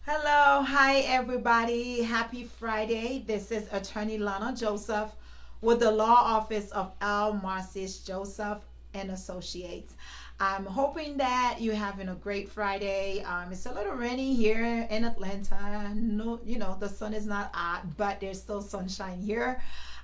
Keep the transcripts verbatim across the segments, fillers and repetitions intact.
Hello, hi everybody. Happy Friday. This is Attorney Lana Joseph with the Law Office of L. Marcis Joseph and Associates. I'm hoping that you're having a great Friday. Um, it's a little rainy here in Atlanta. No, you know, the sun is not out, but there's still sunshine here.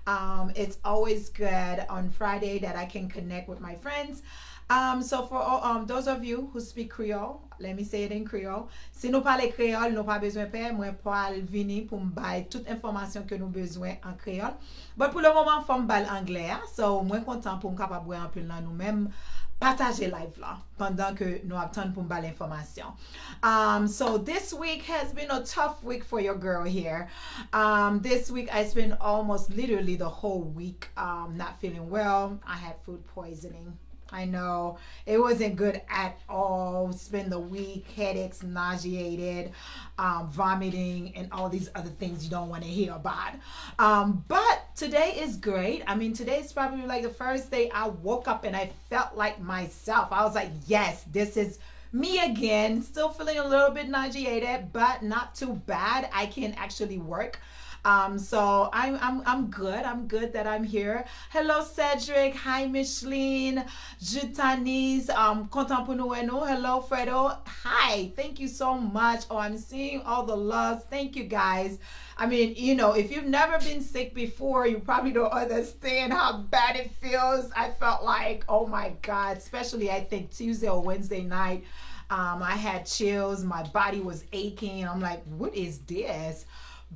Um, it's always good on Friday that I can connect with my friends. Um, so for all, um, those of you who speak Creole, let me say it in Creole. Si nou pale kreyòl, nou pa bezwen pè, mwen pral vini pou m bay tout enfòmasyon ke nou bezwen an kreyòl. But pou le moman, fò m ba l anglè a. So, mwen kontan pou m kapab wè anpil nan nou menm pataje live la pandan ke nou ap tann pou m ba l enfòmasyon. Um, so this week has been a tough week for your girl here. Um, this week I spent almost literally the whole week um, not feeling well. I had food poisoning. I know it wasn't good at all. Spend the week headaches, nauseated, um, vomiting, and all these other things you don't want to hear about. Um, but today is great. I mean, today is probably like the first day I woke up and I felt like myself. I was like, yes, this is me again. Still feeling a little bit nauseated, but not too bad. I can actually work. Um, so I'm I'm I'm good. I'm good that I'm here. Hello Cedric. Hi Micheline. Jutanis. Um, kontan pou nou wè nou. Hello Fredo. Hi. Thank you so much. Oh, I'm seeing all the loves. Thank you guys. I mean, you know, if you've never been sick before, you probably don't understand how bad it feels. I felt like, oh my God, especially I think Tuesday or Wednesday night, um, I had chills, my body was aching, and I'm like, what is this?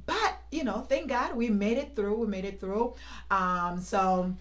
But, you know, thank God we made it through, we made it through. Um, so,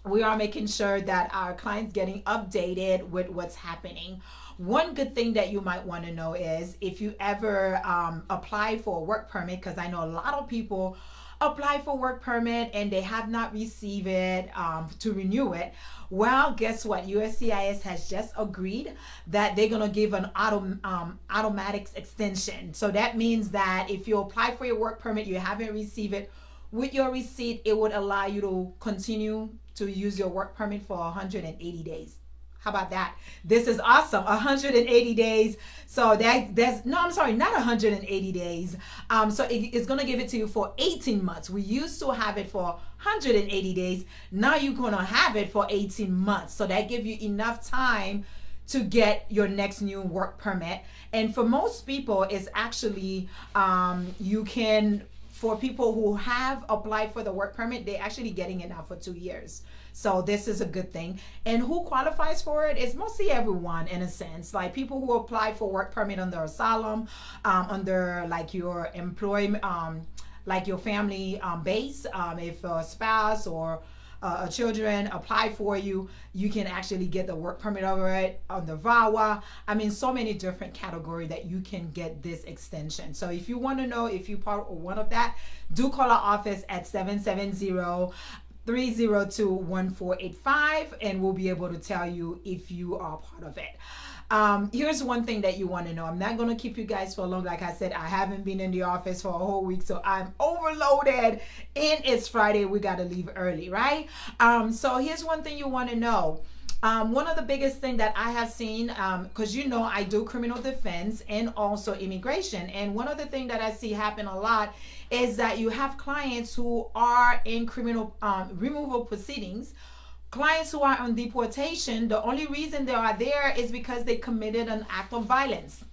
we are making sure that our clients getting updated with what's happening. One good thing that you might want to know is if you ever um, apply for a work permit, because I know a lot of people apply for work permit and they have not received it um, to renew it. Well, guess what? U S C I S has just agreed that they're going to give an autom- um, automatic extension. So that means that if you apply for your work permit, you haven't received it, with your receipt, it would allow you to continue to use your work permit for one hundred eighty days. How about that? This is awesome. one hundred eighty days. So that that's no, I'm sorry, not one hundred eighty days. Um, so it, it's gonna give it to you for eighteen months. We used to have it for one hundred eighty days. Now you're gonna have it for eighteen months. So that gives you enough time to get your next new work permit. And for most people, it's actually um, you can for people who have applied for the work permit, they're actually getting it now for two years. So this is a good thing. And who qualifies for it is mostly everyone in a sense. Like people who apply for work permit under asylum, um, under like your employment, um, like your family um, base, um, if a spouse or uh, children apply for you, you can actually get the work permit over it on the VAWA. I mean, so many different categories that you can get this extension. So if you want to know if you part of one of that, do call our office at seven seven zero, three zero two, one four eight five, and we'll be able to tell you if you are part of it. Um, here's one thing that you want to know. I'm not going to keep you guys for long. Like I said, I haven't been in the office for a whole week, so I'm overloaded. And it's Friday. We got to leave early, right? Um, so here's one thing you want to know. Um, one of the biggest thing that I have seen, because you know I do criminal defense and also immigration, and one of the things that I see happen a lot is that you have clients who are in criminal um, removal proceedings, clients who are on deportation, the only reason they are there is because they committed an act of violence.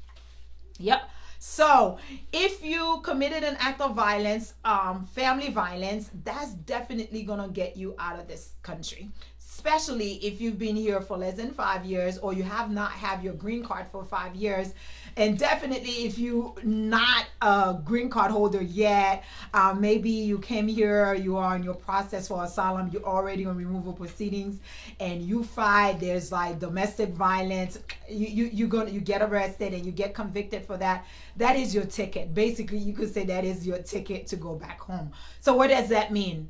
Yep. So, if you committed an act of violence, um, family violence, that's definitely gonna get you out of this country. Especially if you've been here for less than five years or you have not have your green card for five years, and definitely if you not a green card holder yet, uh, maybe you came here, you are in your process for asylum, you're already on removal proceedings, and you fight, there's like domestic violence, you you you gonna you get arrested and you get convicted for that. That is your ticket. Basically, you could say that is your ticket to go back home. So what does that mean?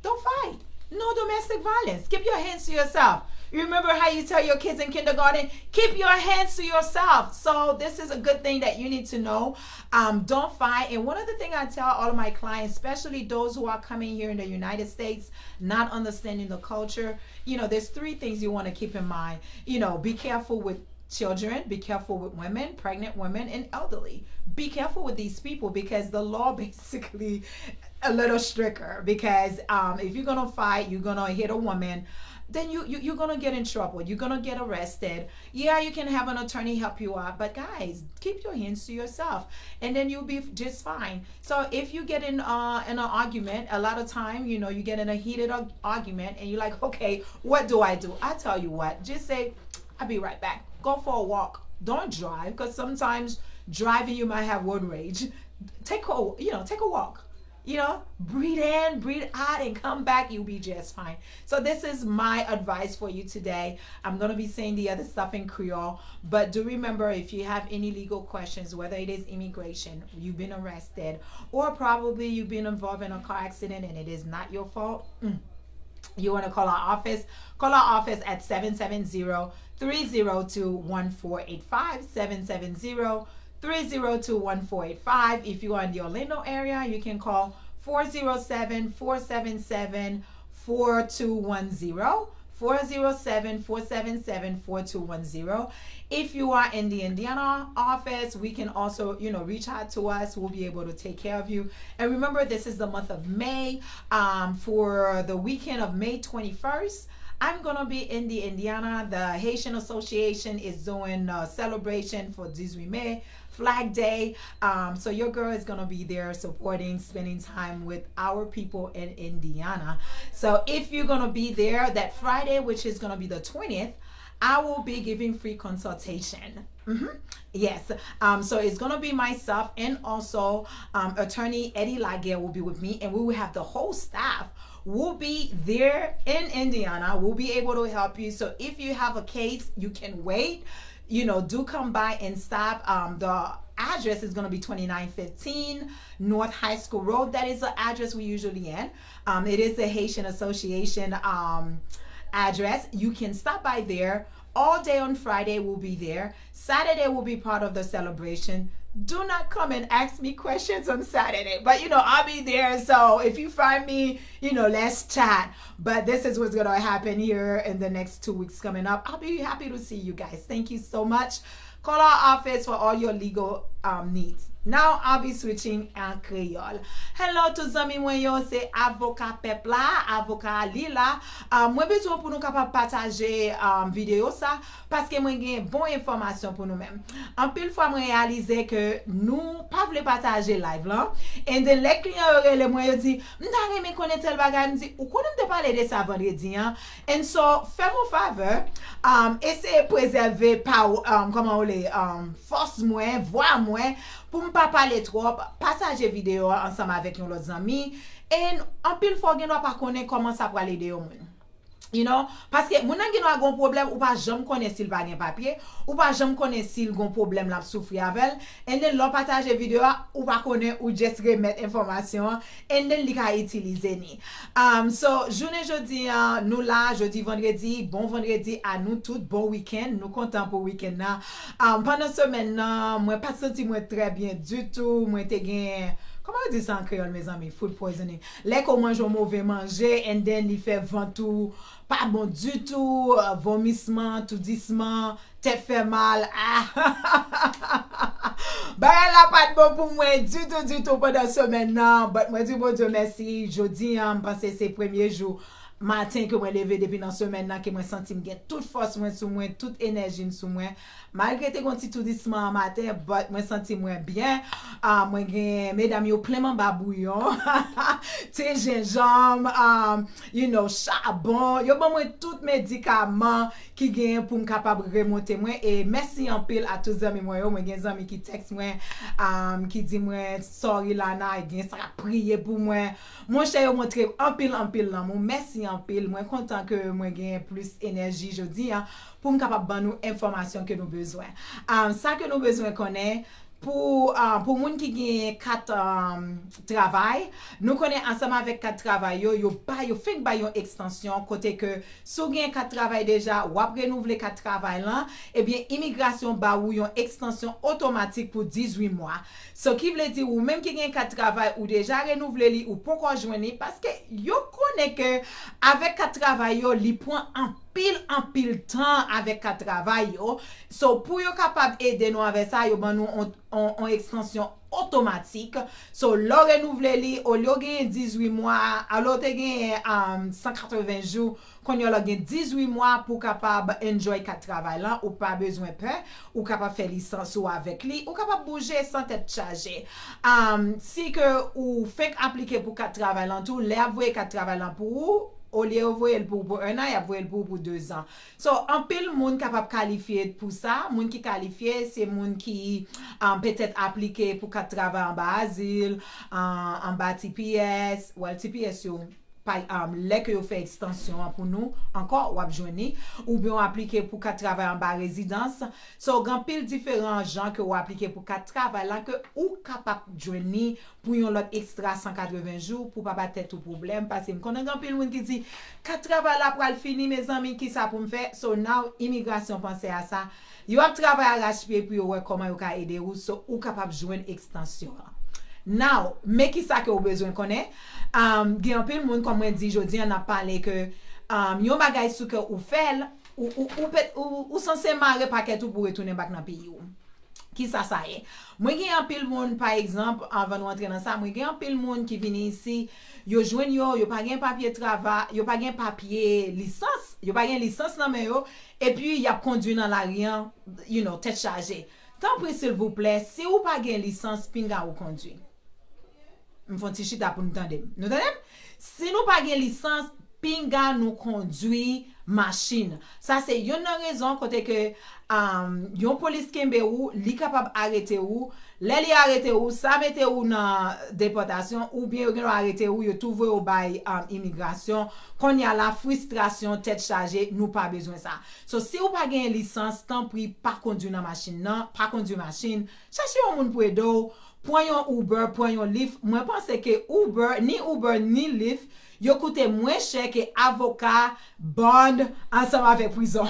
Don't fight. No domestic violence. Keep your hands to yourself. You remember how you tell your kids in kindergarten, keep your hands to yourself. So this is a good thing that you need to know. Um, don't fight. And one other thing I tell all of my clients, especially those who are coming here in the United States, not understanding the culture, you know, there's three things you want to keep in mind. You know, be careful with children, be careful with women, pregnant women, and elderly. Be careful with these people because the law basically a little stricter because um, if you're gonna fight, you're gonna hit a woman, then you, you you're gonna get in trouble. You're gonna get arrested. Yeah, you can have an attorney help you out, but guys, keep your hands to yourself, and then you'll be just fine. So if you get in uh, in an argument, a lot of time, you know, you get in a heated argument, and you're like, okay, what do I do? I tell you what, just say, I'll be right back. Go for a walk. Don't drive, because sometimes driving you might have road rage. Take a you know take a walk. You know, breathe in, breathe out, and come back. You'll be just fine. So this is my advice for you today. I'm gonna be saying the other stuff in Creole, but do remember, if you have any legal questions, whether it is immigration, you've been arrested, or probably you've been involved in a car accident and it is not your fault. Mm. You want to call our office? Call our office at seven seven zero, three zero two, one four eight five, seven seven zero, three zero two, one four eight five. If you are in the Orlando area, you can call four zero seven, four seven seven, four two one zero. Four zero seven, four seven seven, four two one zero. If you are in the Indiana office, we can also, you know, reach out to us. We'll be able to take care of you. And remember, this is the month of May. Um, for the weekend of May twenty-first, I'm gonna be in the Indiana. The Haitian Association is doing a celebration for dix-huit mai, Flag Day. Um, so your girl is gonna be there supporting, spending time with our people in Indiana. So if you're gonna be there that Friday, which is gonna be the twentieth, I will be giving free consultation. Mm-hmm. Yes. Um, so it's gonna be myself and also um, attorney Eddie Laguerre will be with me, and we will have the whole staff. We'll be there in Indiana. We'll be able to help you. So if you have a case, you can wait. You know, do come by and stop. Um, the address is going to be twenty-nine fifteen North High School Road. That is the address we usually in. Um, it is the Haitian Association um, address. You can stop by there. All day on Friday, we'll be there. Saturday will be part of the celebration. Do not come and ask me questions on Saturday. But you know, I'll be there. So if you find me, you know, let's chat. But this is what's going to happen here in the next two weeks coming up. I'll be happy to see you guys. Thank you so much. Call our office for all your legal um, needs. Now I'll be switching en kreyòl. Hello tout zanmi mwen yo, se avoka pèp la, avoka Lila. Um, mwen bezwen pou nou kapab pataje um, videyo sa, paske mwen gen bon enfòmasyon pou nou menm. Anpil fwa mwen reyalize ke nou pa vle pataje live lan. And then lè kliyan yo rele mwen, yo di, "M ta renmen konnen tèl bagay." M di, "Ou konnen m te pale de sa vandredi an?" And so, fè m yon favè, um, eseye prezève pa, um, kòman w le, um, fòs mwen, vwa mwen, pou m pa pale twòp, pataje videyo a ansanm avèk yon lòt zanmi. And anpil fwa w gen dwa pa konnen kòman sa pral ede yon moun. You know? Paske moun nan gen dwa gen yon pwoblèm, ou pa janm konnen si l pa gen papye, ou pa janm konnen si l gen yon pwoblèm l ap soufri avè l, and then lè w pataje videyo a, ou pa konnen, ou just remèt enfòmasyon an, and then li ka itilize ni. Um, so, jounen jodi an, nou la, jodi vandredi, bon vandredi a nou tout, bon weekend, nou kontan pou weekend nan. Um, pandan semèn nan, mwen pa t santi mwen trè byen ditou, mwen te gen, kòman yo di sa an kreyòl, mezanmi? Food poisoning. Lè ke w manje yon move manje, and then li fè vant ou pa bon ditou, euh, vomisman, toudisman, tèt fè mal. Ah! Bagay la pa t bon pou mwen ditou, ditou pandan semèn nan. But mwen di Bondye mèsi, jodi an, m panse se premye jou maten ke mwen leve depi nan semèn nan, ke mwen santi m gen tout fòs mwen sou mwen, tout enèji m sou mwen. Malgre te gon ti toudisman an maten, but mwen santi mwen byen. Ah, mwen gen medam yo plen m anba bouyon. Ti jenjanm, um, you know, chabon. Yo ban mwen tout medikaman ki genyen pou m kapab remonte mwen. E mèsi anpil a tout zanmi mwen yo. Mwen gen zanmi ki tèks mwen, um, ki di mwen, "Sorry Lana," gen sa k ap priye pou mwen. Monchè, yo montre anpil, anpil lanmou. Mèsi anpil. Mwen kontan ke mwen gen plis enèji jodi an pou m kapab ban nou enfòmasyon ke nou bezwen. Um, sa ke nou bezwen konnen, pou, uh, pou moun ki gen kat, um, travay, nou konnen ansanm avèk kat travay yo, yo ba, yo fenk bay yon ekstansyon kote ke si w gen kat travay deja, w ap renouvle kat travay lan, ebyen imigrasyon ba ou yon ekstansyon otomatik pou dizuit mwa. So, ki vle di ou menm ki gen kat travay ou deja renouvle li, ou poko jwenn li, paske yo konnen ke avèk kat travay yo, li pran anpil pil anpil tan avèk kat travay yo. So, pou yo kapab ede nou avè sa, yo ban nou on, on, on ekstansyon otomatik. So, lè w renouvle li, olye w genyen dizuit mwa, alò w te genyen um, san katreven jou, kounye a w gen dizuit mwa pou w kapab enjoy kat travay lan, ou pa bezwen pè, ou kapab fè lisans ou avèk li, ou kapab bouje san tèt chaje. Um, si ke ou fenk aplike pou kat travay lan tou, lè y ap voye kat travay lan pou ou, olye yo voye l pou ou pou un an, y ap voye l pou ou pou dezan. So, anpil moun kapab kalifye pou sa. Moun ki kalifye, se moun ki um, petèt aplike pou kat travay anba azil, an- anba T P S, well, T P S yo, pa, um, lè ke yo fè ekstansyon an pou nou, ankò, w ap jwenn li, oubyen w aplike pou kat travay anba rezidans. So, gen anpil diferan jan ke w aplike pou kat travay la ke ou kapab jwenn li pou yon lòt ekstra san katreven jou pou pa ba tèt ou pwoblèm, paske m konnen gen anpil moun ki di, kat travay la pral fini, mezanmi, kisa pou m fè? So, now, imigrasyon panse a sa. Yo ap travay arachpye pou yo wè kòman yo ka ede ou, so ou kapab jwenn ekstansyon an. Now, men kisa ke ou bezwen konnen. Um, gen anpil moun, kòm mwen di jodi an, n ap pale ke um, yon bagay sou ke ou fè l, ou, ou, ou, pet- ou, ou sanse mare pakèt ou pou retounen back nan peyi ou. Kisa sa ye? Mwen gen anpil moun, pa egzanp, anvan nou antre nan sa, mwen gen anpil moun ki vini isi, yo jwenn yo, yo pa gen papye travay, yo pa gen papye lisans, yo pa gen lisans nan men yo, epi y ap kondwi nan lari an, you know, tèt chaje. Tanpri, silvouplè, si ou pa gen lisans, pinga ou kondwi. M fè yon ti chita pou nou tande m. Nou tande m? Si nou pa gen lisans, pinga nou kondwi machin. Sa se youn nan rezon kote ke um, yon polis kenbe ou, li kapab arete ou. Lè li arete ou, sa mete ou nan depòtasyon, oubyen yo gen dwa arete ou, yo tou voye ou bay um, imigrasyon. Kounye a la, fristrasyon, tèt chaje, nou pa bezwen sa. So, si ou pa gen lisans, tanpri, pa kondwi nan machin nan, pa kondwi machin. Chache yon moun pou ede w. Pran yon Uber, pran yon Lyft. Mwen panse ke Uber, ni Uber, ni Lyft, yo koute mwen chè ke avoka, bond, ansanm avèk prizon.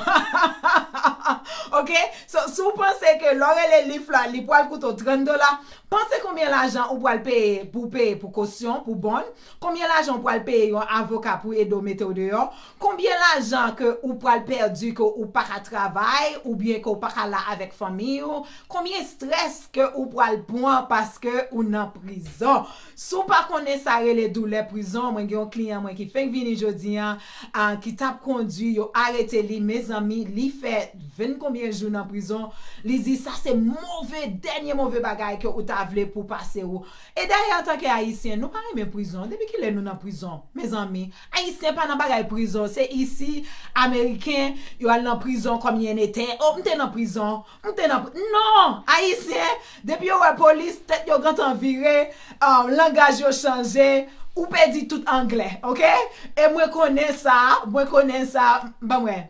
Ok? So, si w panse ke lè w rele Lyft la, li pral koute w trant dola, panse konbyen lajan ou pral peye pou peye pou kosyon, pou bond, konbyen lajan ou pral peye yon avoka pou ede w mete w deyò, konbyen lajan ke ou pral pèdi ke ou pa ka travay, oubyen ke ou pa ka la avèk fanmi ou, konbyen strès ke ou pral pran paske ou nan prizon. Si w pa konnen sa rele doulè prizon, mwen gen yon kliyan mwen ki fenk vini jodi an, a, ki t ap kondwi, yo arete li, mezanmi, li fè venn konbyen jou nan prizon, li di sa se move, dènye move bagay ke ou ta vle pou pase ou. E dayè, antanke Ayisyen, nou pa renmen prizon. Depi kilè nou nan prizon? Mezanmi, Ayisyen pa nan bagay prizon. Se isi, Ameriken, yo al nan prizon kòm yennete. O, m te nan prizon. M te nan pri- Non! Ayisyen, depi yo wè polis, tèt yo gentan vire, um, langaj yo chanje, ou pèdi tout anglè, ok? E mwen konnen sa, mwen konnen sa, ban mwen.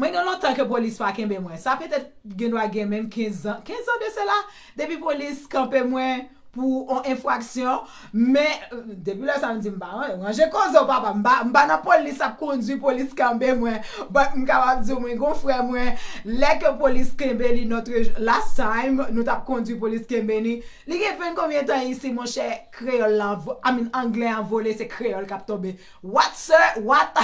Mwen gen lontan ke polis pa kenbe mwen. Sa petèt gen dwa gen menm kenz an. Kenz an de sela, depi polis kanpe mwen pou yon enfraksyon, men depi lè sa m di m pa ran- ranje koze w papa, m pa, m pa nan polis ap kondwi, polis kanpe mwen, but m kapab di w mwen gon frè mwen, lè ke polis kenbe li notre last time nou t ap kondwi polis kenbe li, li gen venn konbyen tan isi monchè, kreyòl la, I mean anglè an vole, se kreyòl k ap tonbe. What sir? What?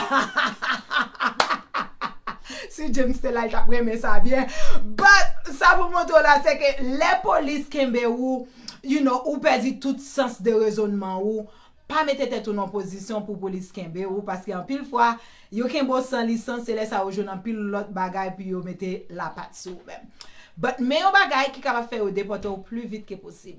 Si James te la, li t ap renmen sa byen. But sa pou montre w la, se ke lè polis kenbe ou, you know, ou pèdi tout sans de rezonnman ou. Pa mete tèt ou nan pozisyon pou polis kenbe ou, paske anpil fwa, yo kenbe w san lisans, se lè sa yo jwenn anpil lòt bagay pou yo mete lapat sou ou menm. But men yon bagay ki kapab fè yo depòte w pli vit ke posib.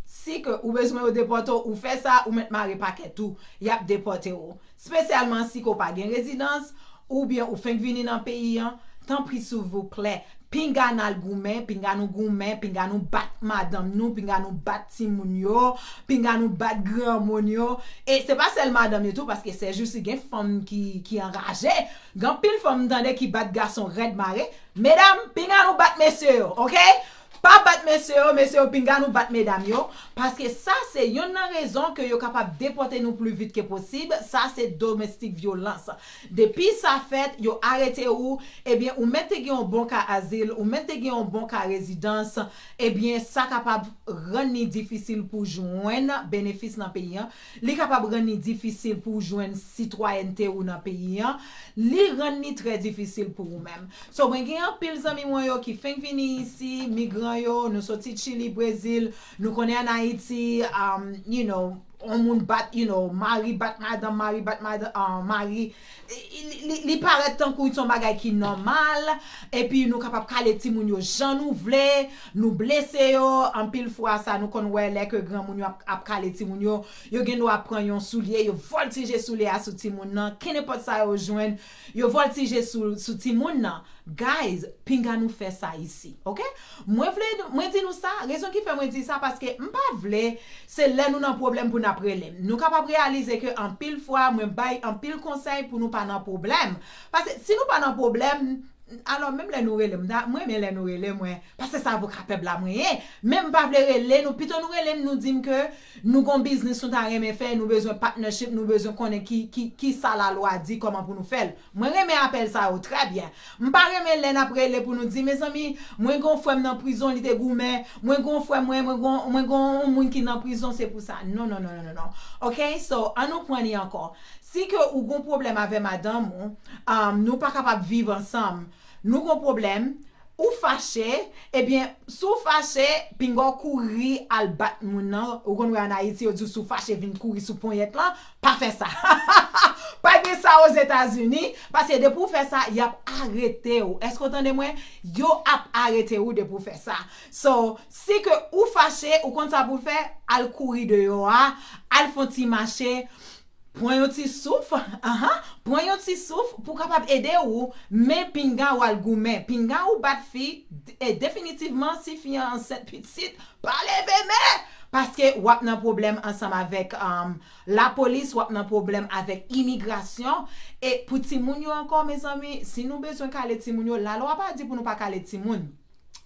Si ke ou bezwen yo depòte w, ou fè sa, ou mèt mare pakèt ou, y ap depòte w. Espesyalman si ke w pa gen rezidans, oubyen ou fenk vini nan peyi an, tanpri silvouplè, pinga n al goumen, pinga nou goumen, pinga nou bat madanm nou, pinga nou bat timoun yo, pinga nou bat granmoun yo. E se pa sèl madanm yo tou, paske sèjousi gen fanm ki, ki anraje. Gen anpil fanm m tande ki bat gason rèd mare. Medam, pinga nou bat mesye yo, ok? Pa bat mesye yo, mesye yo pinga nou bat medam yo. Paske sa se yonn nan rezon ke yo kapab depòte nou pli vit ke posib, sa se domestik vyolans. Depi sa fèt, yo arete ou, ebyen ou mèt te gen yon bon ka azil, ou mèt te gen yon bon ka rezidans, ebyen sa kapab rann li difisil pou jwenn benefis nan peyi an. Li kapab rann li difisil pou jwenn sitwayènte ou nan peyi an. Li rann li trè difisil pou ou menm. So, mwen gen anpil zanmi mwen yo ki fenk vini isi, migran yo, nou soti Chili, Brezil, nou konnen an Ayiti, um, you know, on moun bat, you know, mari bat madanm, mari bat madanm, uh, mari, li, li, li parèt tankou se yon bagay ki nòmal, epi nou kapab kale timoun yo jan nou vle, nou blese yo, anpil fwa sa nou konn wè lè ke granmoun yo ap, ap kale timoun yo, yo gen dwa pran yon soulye, yo vòltije soulye a sou timoun nan, kenenpòt sa yo jwenn, yo vòltije sou, sou timoun nan. Guys, pinga nou fè sa isi, ok? Mwen vle, mwen di nou sa, rezon ki fè mwen di sa, paske m pa vle se lè nou nan pwoblèm pou n ap rele m. Nou kapab reyalize ke anpil fwa, mwen bay anpil konsèy pou nou pa nan pwoblèm. Paske si nou pa nan pwoblèm, alò menm lè nou rele m, da-, mwen renmen lè nou rele mwen, paske se avoka pèp la mwen ye. Men m pa vle rele nou, pito nou rele m, nou di m ke nou gon biznis nou ta renmen fè, nou bezwen partnership, nou bezwen konnen ki, ki, ki sa lalwa di, kòman pou nou fè l. Mwen renmen apèl sa yo trè byen. M pa renmen lè n ap rele pou nou di, mezanmi, mwen gen yon frè m nan prizon, li te goumen, mwen gen yon frè mwen, mwen gen, mwen gen yon moun ki nan prizon, se pou sa. Non, non, non, non, non, non. Ok, so, an nou pran li ankò. Si ke ou gon pwoblèm avè madanm ou, um, nou pa kapab viv ansanm, nou gon pwoblèm, ou fache, ebyen, si w fache, pinga w kouri al bat moun nan. Ou konn wè an Ayiti, yo di w si w fache vin kouri sou ponyèt lan, pa fè sa. Pa gen sa Ozetazini, paske depi w fè sa, y ap arete w. Èske w tande mwen? Yo ap arete w depi w fè sa. So, si ke ou fache, ou konn sa pou w fè, al kouri deyò a, al fè yon ti mache, pran yon ti souf, ahan, pran yon ti souf pou kapab ede ou, men pinga w al goumen. Pinga ou bat fi, e definitivman, si fi an ansent pitit, pa leve men! Paske w ap nan pwoblèm ansanm avèk, um, lapolis, w ap nan pwoblèm avèk imigrasyon. E pou timoun yo ankò, mezanmi, si nou bezwen kale timoun yo, lalwa pa di pou nou pa kale timoun.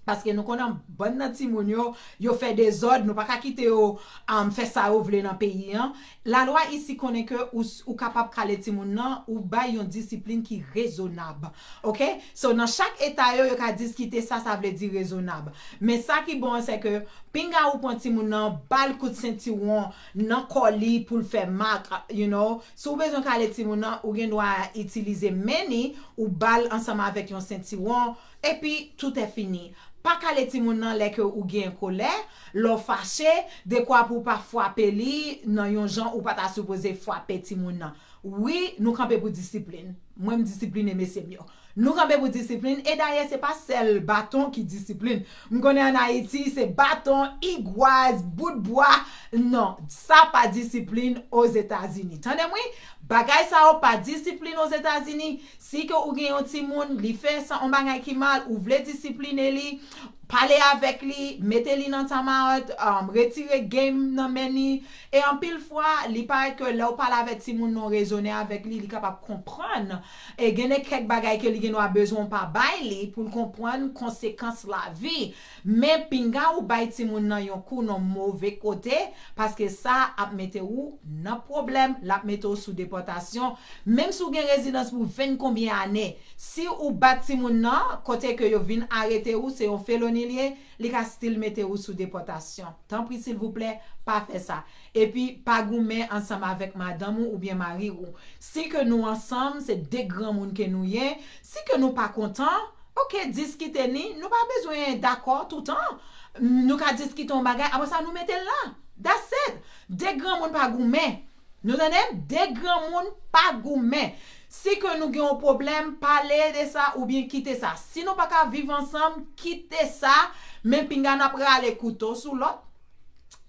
Paske nou konnen bann nan timoun yo, yo fè dezòd, nou pa ka kite yo, um, fè sa yo vle nan peyi an. Lalwa isi konnen ke ou, ou kapab kale timoun nan, ou bay yon disiplin ki rezonab. Ok? So, nan chak eta yo, yo ka diskite sa, sa vle di rezonab. Men sa ki bon an, se ke pinga ou pran timoun nan, ba l kout sentiwon nan kò li pou l fè mak, you know. Si w bezwen kale timoun nan, ou gen dwa itilize men ni, ou ba l ansanm avèk yon sentiwon, epi tout è fini. Pa kale timoun nan lè ke ou gen kolè, lè w fache, dekwa pou w pa frape li nan yon jan ou pa ta sipoze frape timoun nan. Wi, nou kanpe pou disiplin. Mwen, m disipline mesye m yo. Nou kanpe pou disiplin, e dayè, se pa sèl baton ki disiplin. M konnen an Ayiti, se baton, igwaz, bout bwa. Non, sa pa disiplin Ozetazini. Tande m wi, bagay sa yo pa disiplin Ozetazini. Si ke ou gen yon timoun, li fè sa, yon bagay ki mal, ou vle disipline li, pale avèk li, mete li nan timeout, um, retire game nan men li. E anpil fwa, li parèt ke lè w pale avèk timoun nan, w rezone avèk li, li kapab konprann. E gen de kèk bagay ke li gen dwa bezwen w pa bay li pou l konprann konsekans lavi. Men pinga ou bay timoun nan yon kou nan move kote, paske sa ap mete ou nan pwoblèm, l ap mete w sou depòtasyon. Menm si w gen rezidans pou venn konbyen ane, si ou bat timoun nan, kote ke yo vin arete ou, se yon feloni li ye, li ka still mete ou sou depòtasyon. Tanpri, silvouplè, pa fè sa. Epi, pa goumen ansanm avèk madanm ou oubyen mari ou. Si ke nou ansanm, se de granmoun ke nou ye, si ke nou pa kontan, ok, diskite ni, nou pa bezwen dakò toutan. Nou ka diskite yon bagay, apre sa, nou mete l la. That's it. De granmoun pa goumen. Nou tande m? De granmoun pa goumen. Si ke nou gen yon pwoblèm, pale de sa oubyen kite sa. Si nou pa ka viv ansanm, kite sa, men pinga n ap rale kouto sou lòt.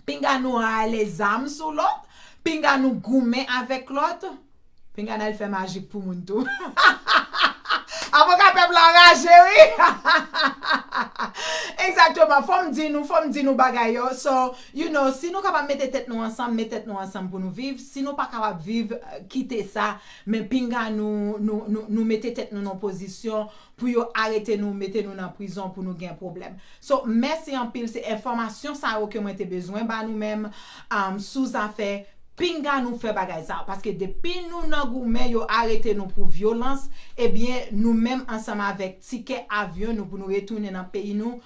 Pinga nou rale zam sou lòt. Pinga nou goumen avèk lòt. Pinga n al fè majik pou moun tou. Avoka pèp la raje, wi. Egzakteman. Fò m di nou, fò m di nou bagay yo. So, you know, si nou kapab mete tèt nou ansanm, met tèt nou ansanm pou nou viv. Si nou pa kapab viv, eh, kite sa. Men pinga nou, nou, nou, nou mete tèt nou nan pozisyon pou yo arete nou, mete nou nan prizon, pou nou gen pwoblèm. So, mèsi anpil. Se enfòmasyon sa yo ke mwen te bezwen ba nou menm, um, sou zafè pinga nou fè bagay sa. Paske depi nou nan goumen, yo arete nou pou vyolans, ebyen, nou menm ansanm avèk tikè avyon nou pou nou retounen nan peyi nou,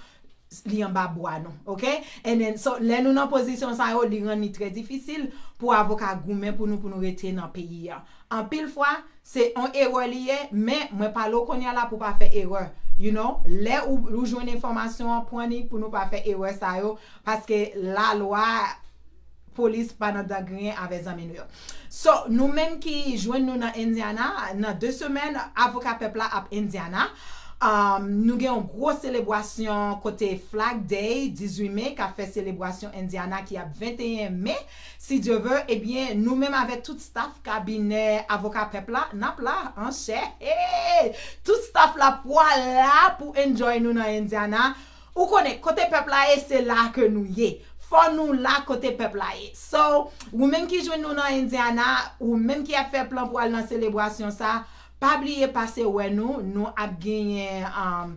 li anba bwa nou, oke? And then, so, lè nou nan pozisyon sa yo, li rann li trè difisil pou avoka goumen pou nou, pou nou rete nan peyi a. Anpil fwa, se yon erè li ye, men mwen pale w kounye a la pou pa fè erè. You know, lè ou, ou jwenn enfòmasyon an, pran li pou nou pa fè erè sa yo, paske lalwa, polis pa nan dan griyen avè zanmi nou yo. So, nou menm ki jwenn nou nan Indiana, nan de semèn, avoka pèp la ap Indiana. Um, nou gen yon gwo selebrasyon kote Flag Day, dizuit me, k ap fè selebrasyon Indiana ki ap venteyen me. Si Dye vle, ebyen, nou menm avèk tout staff kabinè avoka pèp la, n ap la, an chè. Hey! Tout staff la pral la pou enjoy nou nan Indiana. Ou konnen, kote pèp la ye, se la ke nou ye. Fò nou la kote pèp la ye. So, ou menm ki jwenn nou nan Indiana, ou menm ki ap fè plan pou al nan selebrasyon sa, pa bliye pase wè nou, nou ap genyen, um,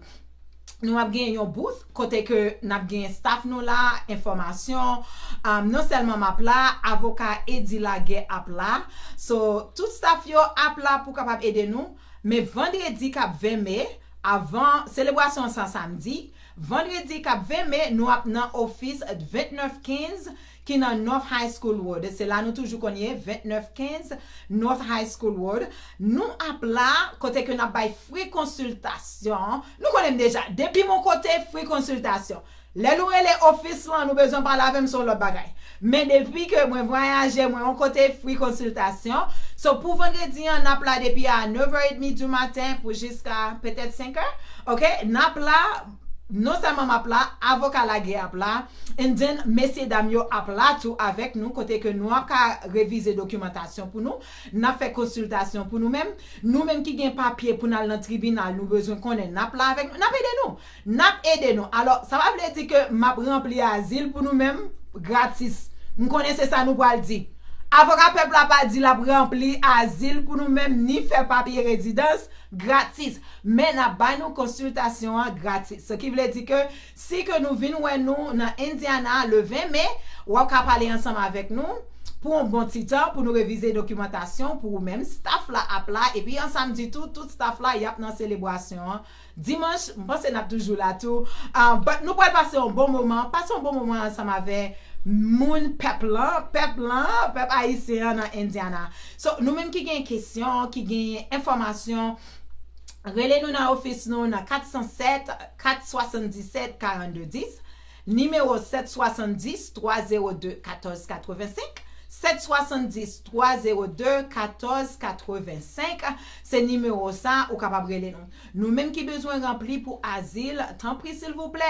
nou ap genyen yon booth kote ke n ap genyen staff nou la, enfòmasyon, um, non sèlman m ap la, avoka Eddy Laguerre ap la. So, tout staff yo ap la pou kapab ede nou. Men vandredi k ap ven me, avan selebrasyon sa samdi, vandredi k ap ven me, nou ap nan ofis vennèf kenz ki nan North High School Road. Se la nou toujou konn ye, vennèf kenz North High School Road. Nou ap la, kote ke n ap bay free konsiltasyon. Nou konnen m deja, depi m yon kote, free konsiltasyon. Lè nou rele ofis lan, nou bezwen pale avè m se yon lòt bagay. Men depi ke mwen vwayaje, mwen yon kote, free konsiltasyon. So, pou vandredi an, n ap la depi a nèv è edmi du maten pou jiska petèt senk è. Oke? N ap la, non sèlman m ap la, avoka Laguerre ap la, and then mesye dam yo ap la tou avèk nou, kote ke nou ap ka revize dokimantasyon pou nou, n ap fè konsiltasyon pou nou menm, nou menm ki gen papye pou n al nan tribinal, nou bezwen konnen, n ap la avèk nou, n ap ede nou, n ap ede nou. Alò, sa pa vle di ke m ap ranpli azil pou nou menm gratis. M konnen se sa nou pral di. Avoka pèp la pa di l ap ranpli azil pou nou menm, ni fè papye rezidans gratis. Men n ap bay nou konsiltasyon an gratis. Sa ki vle di ke si ke nou vin wè nou nan Indiana le ven me, w ap ka pale ansanm avèk nou pou yon bon ti tan, pou nou revize dokimantasyon pou ou menm. Staff la ap la, epi an samdi tou, tout staff la, y ap nan selebrasyon an. Dimanch, m panse n ap toujou la tou. Ah, but nou pral pase yon bon moman. Pase yon bon moman ansanm avè moun pèp lan, pèp lan, pèp ayisyen an nan Indiana. So, nou menm ki gen kesyon, ki gen enfòmasyon, rele nou nan ofis nou nan kat san sèt, kat swasanndisèt, karannde dis, nimewo sèt swasanndis, twa zewo de, katòz katrevensenk, sèt swasanndis, twa zewo de, katòz katrevensenk, se nimewo sa ou kapab rele nou. Nou menm ki bezwen ranpli pou azil, tanpri silvouplè,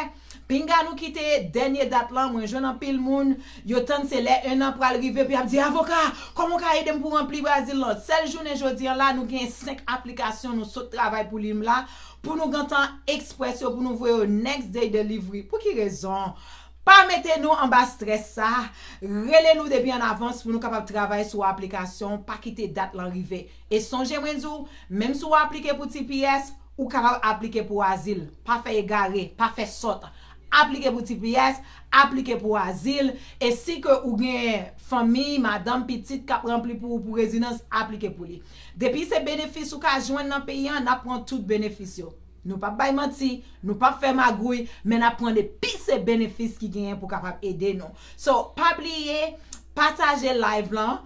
pinga nou kite dènye dat lan, mwen jwenn anpil moun, yo tann se lè en an pral rive, pou y ap di, "Avoka, kòman w ka ede m pou ranpli pou azil lan?" Sèl jounen jodi an la, nou gen senk aplikasyon nou sot travay pou li m la, pou nou gentan express yo, pou nou voye yo next day delivery. Pou ki rezon? Pa mete nou anba strès sa, rele nou depi an avans pou nou kapab travay sou aplikasyon, pa kite dat lan rive. E sonje mwen di w, menm si w aplike pou T P S, ou kapab aplike pou azil. Pa fè egare, pa fè sòt. Aplike pou T P S, aplike pou azil. E si ke ou gen fanmi, madanm, pitit k ap ranpli pou ou pou rezidans, aplike pou li. Depi se benefis ou ka jwenn nan peyi an, n ap pran tout benefis yo. Nou p ap bay manti, nou p ap fè magouy, men n ap pran depi se benefis ki genyen pou kapab ede nou. So, pa bliye, pataje live lan,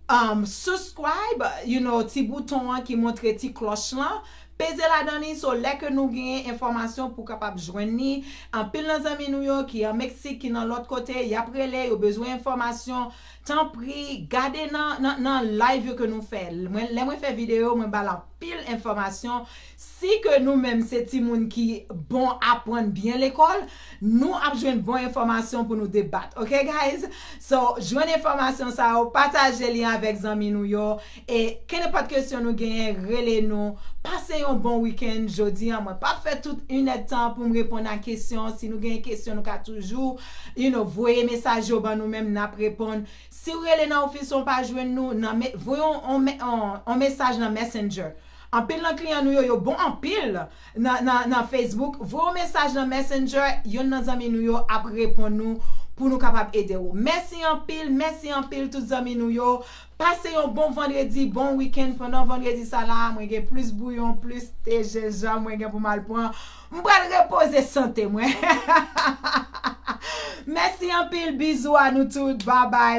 um, subscribe, you know, ti bouton an ki montre ti klòch lan, peze ladan li, so lè ke nou genyen enfòmasyon pou kapab jwenn li. Anpil nan zanmi nou yo ki an Meksik, ki nan lòt kote, y ap rele, yo bezwen enfòmasyon. Tanpri, gade nan, nan, nan live yo ke nou fè. Mwen, lè mwen fè videyo, mwen ba l anpil pil enfòmasyon. Si ke nou menm se timoun ki bon aprann byen lekòl, nou ap jwenn bon enfòmasyon pou nou debat. Ok, guys? So, jwenn enfòmasyon sa yo, pataje li avèk zanmi nou yo. E kenenpòt kesyon nou genyen, rele nou. Pase yon bon wikenn jodi a. Mwen p ap fè tout inèdtan pou m reponn a kesyon. Si nou genyen kesyon, nou ka toujou, you know, voye mesaj yo ban nou menm, n ap reponn. Si w rele nan ofis ou pa jwenn nou, nan me- voye yon, yon me- yon- yon mesaj nan Messenger. Anpil nan kliyan nou yo, yo bon anpil nan, nan, nan Facebook. Voye yon mesaj nan Messenger, youn nan zanmi nou yo ap reponn nou pou nou kapab ede w. Mèsi anpil, mèsi anpil tout zanmi nou yo. Pase yon bon vandredi, bon wikenn. Pandan vandredi sa la, mwen gen plis bouyon, plis te jenjanm mwen gen pou m al pran. M pral repoze sante mwen. Mèsi anpil, bizou a nou tout, babay.